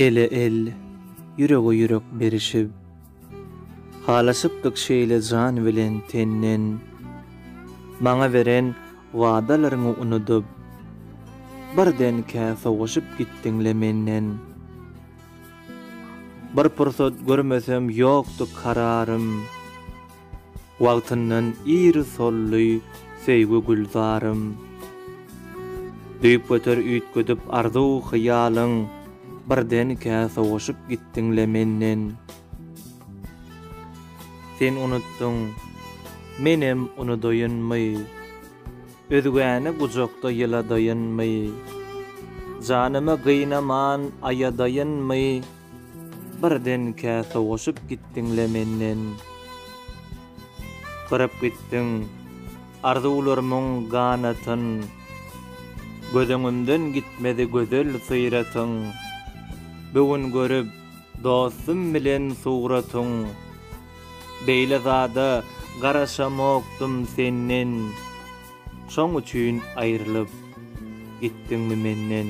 Ele el, ýürege ýürek berişip. Halaşypdyk şeýle jan bilen tenden. Maňa beren wadalarňy unudyp. Birdenkä sowaşyp gitdiň-le menden. Bir pursat görmesem ýokdy kararym. Wagtyndan ir soldy söýgi gülzarym. Düýpgöter üýtgedip arzuw-hyýalyň, Birdenkä sowaşyp gitdiň-le menden. Sen unutdyň, menem unudaýynmy? Özgäni gujakda ýyladaýynmy? Janymy gynaman aýadaýynmy? Birdenkä sowaşyp gitdiň-le menden. Gyryp gitdiň arzuwlarymyň ganatyn. Göz öňümden gitmedi gözel syratyň. Bu gün görüp dostum bilen suratyň. Beýle zada garaşamokdym senden. Şoň üçin aýrylyp gitdiňmi menden?